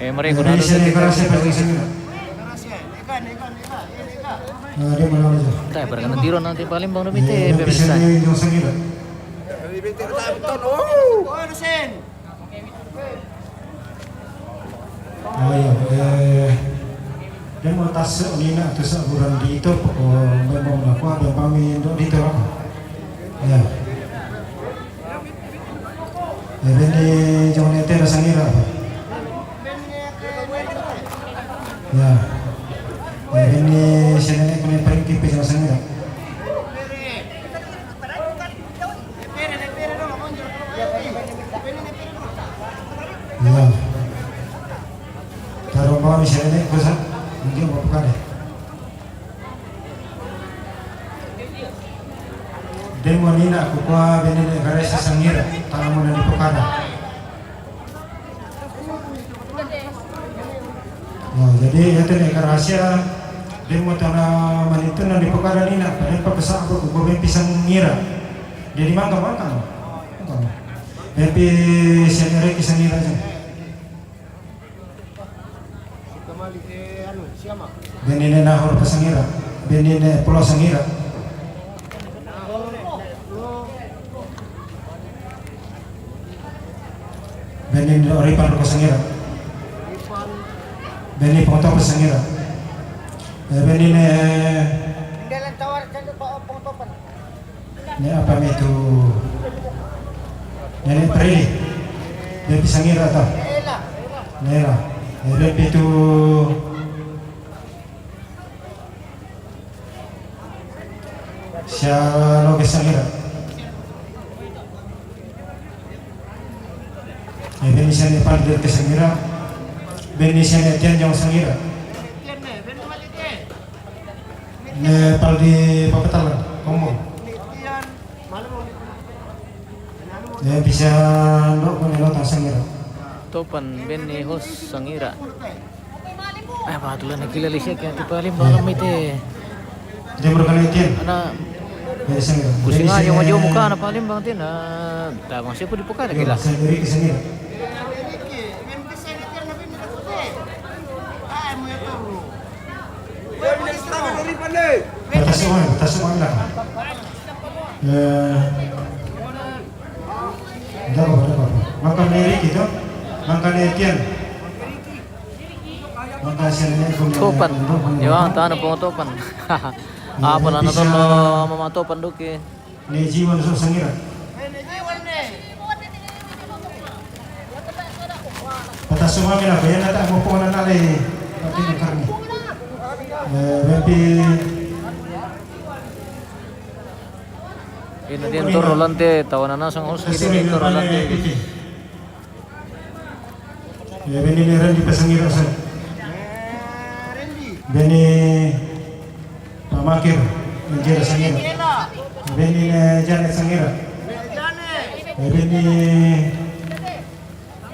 eh, merekos. Jadi, nado sini kita kerasa kita pasti sini. Ya, dia malam aja. Tah, barang nanti ron nanti paling bang demi teh pemirsa. Bisa dia yang sangira. Oh, iya, eh, dia mau tasuk nina tu saburan di itu, pokok memang aku ada pami untuk di itu. Ya. Eh, ben ni jong nete ra Sangira. Ya. Eh, ben ni sene ne kuni paring kipe jong Sangira. Ya. Taro bawa misalnya kusa, mungkin mau buka deh. Demo nina kukua bene ne garasi Sangira, tanamu na di pokada. Oh, jadi ya tene garasi ya, demo tana manitu na di pokada nina, pada pa kesa apa kukua ben pi Sangira. Jadi mangka, mangka. Mangka. Ben pi Sangira ki Sangira aja. Beni ne Nahor pa Sangira. Beni ne Pulau Sangira. Beni ne Oripan pa Sangira. Beni Ponto pa Sangira. Eh, beni ne. Ne apa mi tu? Nene Preli. Dia pi Sangira ta? Nela. Dia pi tu. Sia lo ke Sangira. Eh, beni sia ne pali ke Sangira. Beni sia ne tian jong Sangira. Ne pal di papatalan, ngomong. Ne bisa ndok ko ne lo ta Sangira. Topan beni hos Sangira. Eh, patulan na kila lisi ke ati paling malam ite. Dia berkali tian. Ana. Beni Sangira. Kusinga yang wajo muka na paling bang tin. Ah, ta bang siapa di pokada kila. Sangira, Sangira. Batas semua, batas semua lah. Eh, Mangka ne Riki to, mangka ne Tian. Mangka sene ne Topan. Yo, tana po Topan. Apa na tolo mama Topan duki. Ne Jiwan so sangira. Pata sumami na bayana ta mo pona nale. Pati ne karni. Eh, berarti Ina din toro lante, tawana nasang host kini toro lante. Ya, beni ne Randy Pasangira sa. Beni Pamakir, Jera Sangira. Beni ne Janet Sangira. Ya, beni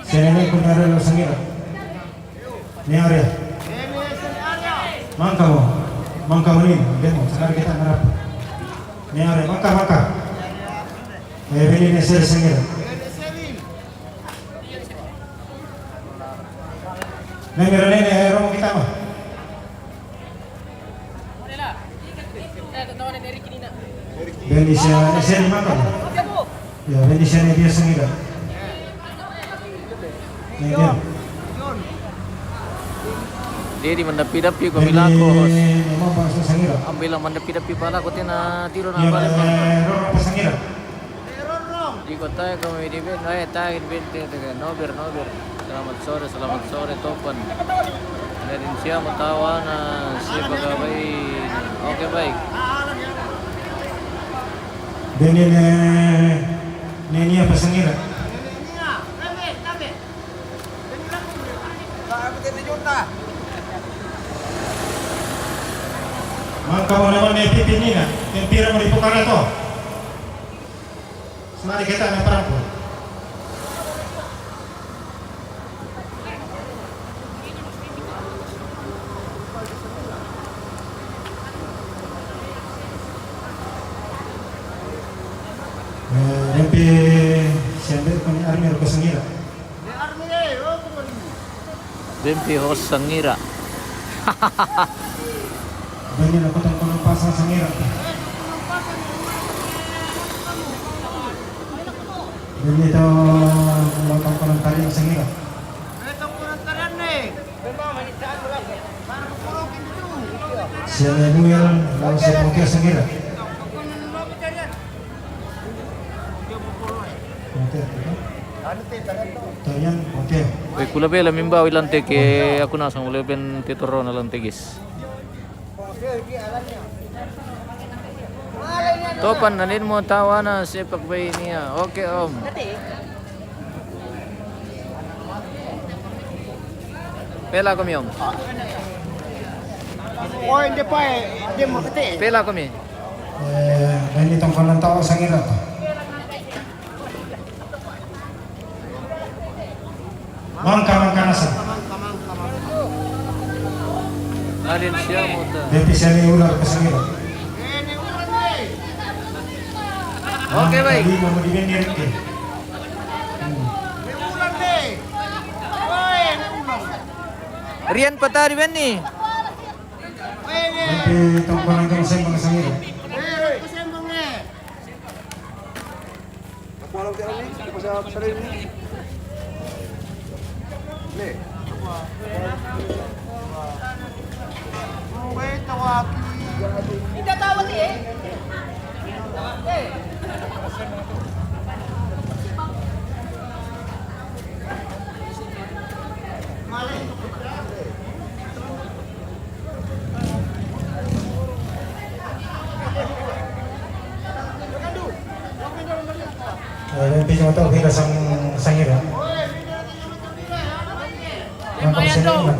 Senene kunarelo sangira. Ni are. Mangka mo. Mangka mo ni. Demo. Sekarang kita ngarap. Ni are. Mangka, mangka. Eh, beni ne sere sangira. Nene, nene, eh, romo kita mah. Beni sia, sia ni mangka. Ya, beni sia ni dia sangira. Ni dia. Dia di mandapi-dapi ko. Beni bilang ko. Memang bangsa sangira. Ambil mandapi-dapi pala ko tina tiro na. Ya, balik, eh, roro pa sangira. Di kota kami di ben, eh, tayo di ben, tayo, tayo, Nober, Nober. Selamat sore, selamat sore, Topan. Dari siapa tawana, siapa gabai? Oke, baik. Beni ne, ne nia pa sangira. Mangka mo naman ne pipi nina, yang pira mo di pukara to. Semari kita na parampo. Eh, rempe siambil kami army ko sangira. Bempi host sangira. Beni na kotong kono pasang sangira. Beni to kotong kono tarian sangira. Sia Lemuel, lalu sia Pongkia sangira. Pongkia, ya. Tarian, oke. Weh, kula bela mimba wilante ke aku nasang wala ben te torona lante gis. Topan, nanin mo tawana sepak bai nia. Oke, Om. Pela ko mi, Om. Oh, inde pai, inde mo kete. Pela ko mi. Eh, ini tongkonan tawa sangira. Mangka, mangka nasa. Alin siya mo ta. Dati siya ni ular ka sangira. Oke, baik. Mangka di mo di ben ni Riki. Hmm. Rian patari ben ni. Dati tongkonan kang sembang sangira. Aku alam tiada ni, aku pasal pasal ni. Ni. Baik, tawaki. Kita tahu ni, eh. Eh. Eh, dan pijama tau kira sang, sangira. Yang kau sendiri.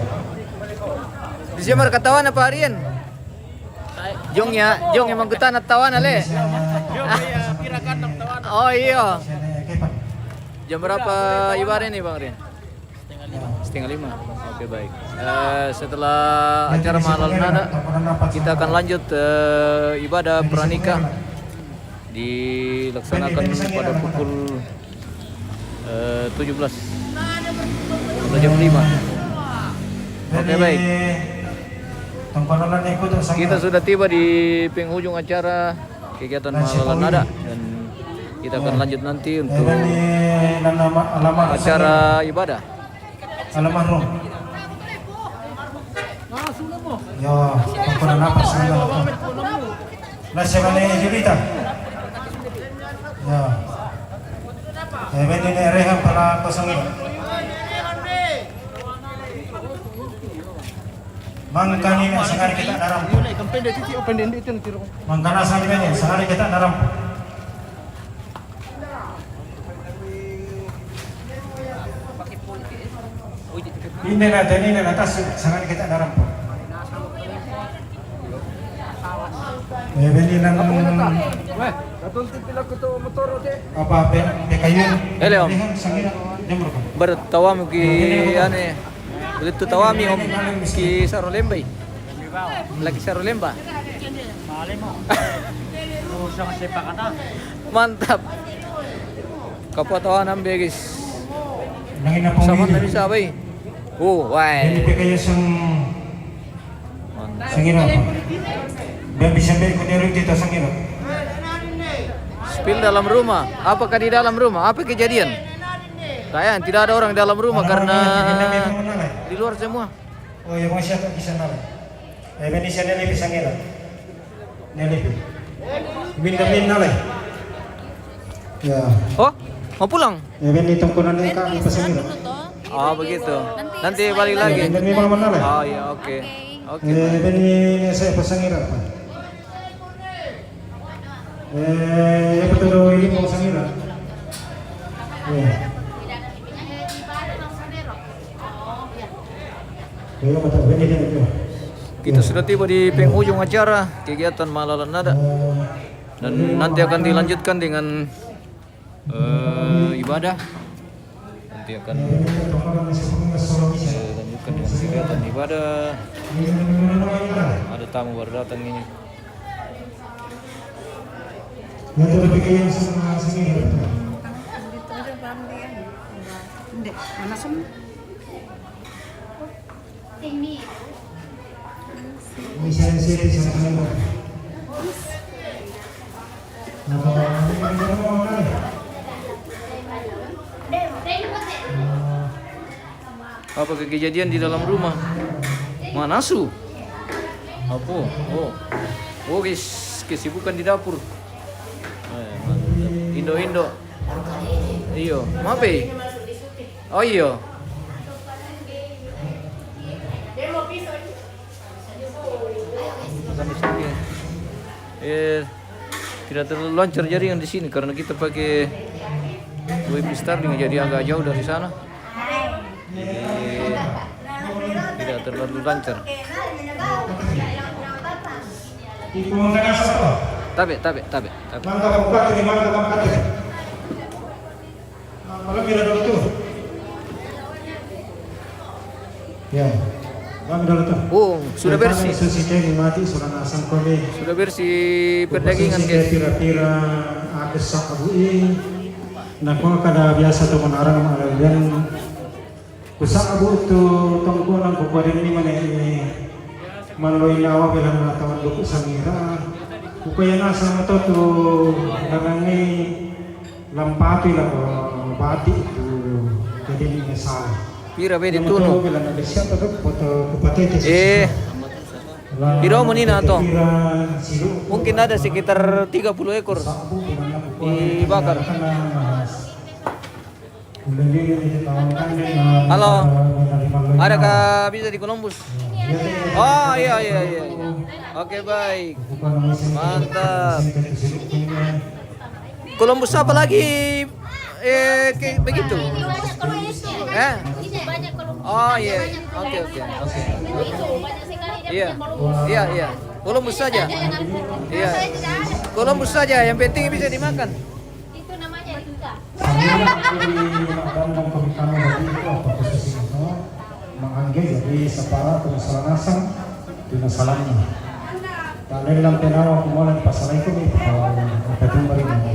Bisa markatawa na parian. Jong ya, jong emang kita na tawa na le. Jong ya, kira kan na tawa na. Oh, iyo. Jam berapa ibadah ini, Bang Rian? Setengah lima. Oke, baik. Eh, setelah acara malam nada, kita akan lanjut, eh, ibadah pranikah dilaksanakan pada pukul, eh, tujuh belas atau jam lima. Oke, baik. Kita sudah tiba di penghujung acara kegiatan malam nada dan Kita akan lanjut nanti untuk acara ibadah. Almarhum. Ya, pokoknya apa sih? Nah, siapa nih, Julita? Ya. Eh, bene, ini Rehan pala kosong ini. Mangkana ini sangari kita daram. Mangkana sangari ini sangari kita daram. Ini na, ini na, atas sangari kita daram. Eh, bene, nang apa, pe-, pekayu? Ele, Om. Rehan sangari, dia merekam. Bertawamu ki, ane. Begitu tawami, Om, ki Sarolemba i. Lagi Sarolemba. Mantap. Kapua tawanan, Begis. Sama na bisa, bai. Oh, wai. Ini pekayu sang Mantap. Sangari apa? Dan bisa baik kau dari kita sangari. Spill dalam rumah. Apakah di dalam rumah? Apa kejadian? Kayaknya tidak ada orang dalam rumah karena di luar semua. Oh, ya, masih ada di sana. Eh, ini saya lebih sangari. Ini lebih. Minta, minta lah. Ya. Oh, mau pulang? Eh, bene, tongkonan ini, Kak, pasang ini. Oh, begitu. Nanti balik lagi. Ini memang mana lah? Oh, iya, oke. Oke. Eh, bene, ini saya pasang ini apa? Eh, apa tuh, ini mau pasang ini? Iya. Iya, betul. Bene, bene, bene. Kita sudah tiba di penghujung acara kegiatan Malalan Nada. Dan nanti akan dilanjutkan dengan, eh, ibadah. Nanti akan, eh, lanjutkan dengan kegiatan ibadah. Ada tamu baru datang ini. Yang terpikir yang sama sini. Itu aja, Bang, dia. Enggak. Mana semua? Apa kejadian di dalam rumah? Manasu. Apa? Oh. Oh, guys, kesibukan di dapur. Eh, mantap. Indo-indo. Iyo, mape? Oh, iyo. Eh, tidak terlalu lancar jaringan di sini karena kita pakai wifi Starlink, jadi agak jauh dari sana. Jadi, tidak terlalu lancar. Tabe, tabe, tabe, tabe. Ya. Oh, sudah bersih. Sudah bersih perdagangan, guys. Pira-pira ada sa'bu i. Nah, kau kada biasa tu menarang malah. Ku sa'bu tu tongkonan ku padan ni mana ini. Maloi nawa bilang na tawan duku sangira. Ku kaya nasa mato tu nangangi lampati la ko bati tu. Jadi ni ngesal. Pira be ditunu? Bilang na siapa tu foto ku patete. Eh. Pira mo ni na to? Mungkin ada sekitar tiga puluh ekor dibakar. Halo, adakah bisa di Columbus? Oh, iya, iya, iya. Oke, baik. Mantap. Columbus apa lagi? Eh, kayak begitu. Eh? Oh, iya. Oke, oke, oke. Iya. Iya, iya. Columbus saja. Iya. Columbus saja, yang penting bisa dimakan. Itu namanya juga. Sambil aku di Magandang Komikano tadi itu apa posisi itu? Mangangge jadi separa tu masalah nasang, tu masalahnya. Tak lelang penawa aku mulai pasal itu ni, apa tu bari ni?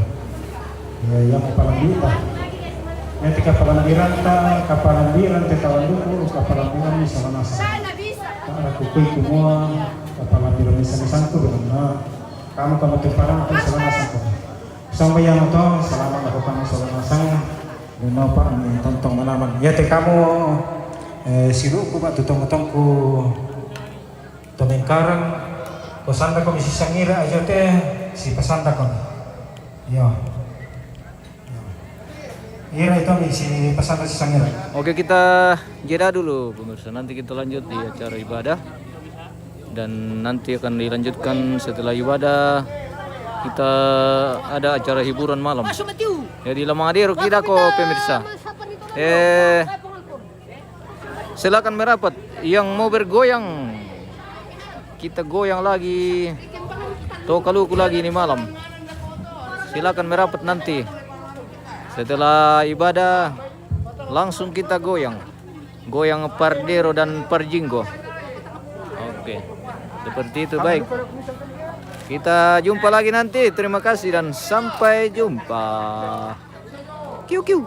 Ya, yang kepala bita. Nanti kepala biran ta, kepala biran te tawan duku, kepala biran ni sama nasang. Tak ada kukui kumua, kepala biran ni sama nasang tu belum na. Kamu kamu tu parang tu sama nasang tu. Sambayang to, salama' laku' kami salama' sanga'. Lino pa' mi tontong manaman. Iye te kamu, eh, siluku ba tu tongtongku to mengkarang. Ko sanda ko mi si sangira aja te, si pasanda ko. Iyo. Ira itu mi si pasanda si sangira. Oke, kita jeda dulu, pemirsa. Nanti kita lanjut di acara ibadah. Dan nanti akan dilanjutkan setelah ibadah. Kita ada acara hiburan malam. Jadi, lamang adero kita ko, pemirsa. Eh, silakan merapat yang mau bergoyang. Kita goyang lagi. To kaluku lagi ini malam. Silakan merapat nanti. Setelah ibadah, langsung kita goyang. Goyang pardero dan parjinggo. Oke. Seperti itu, baik. Kita jumpa lagi nanti. Terima kasih dan sampai jumpa. Kiu, kiu.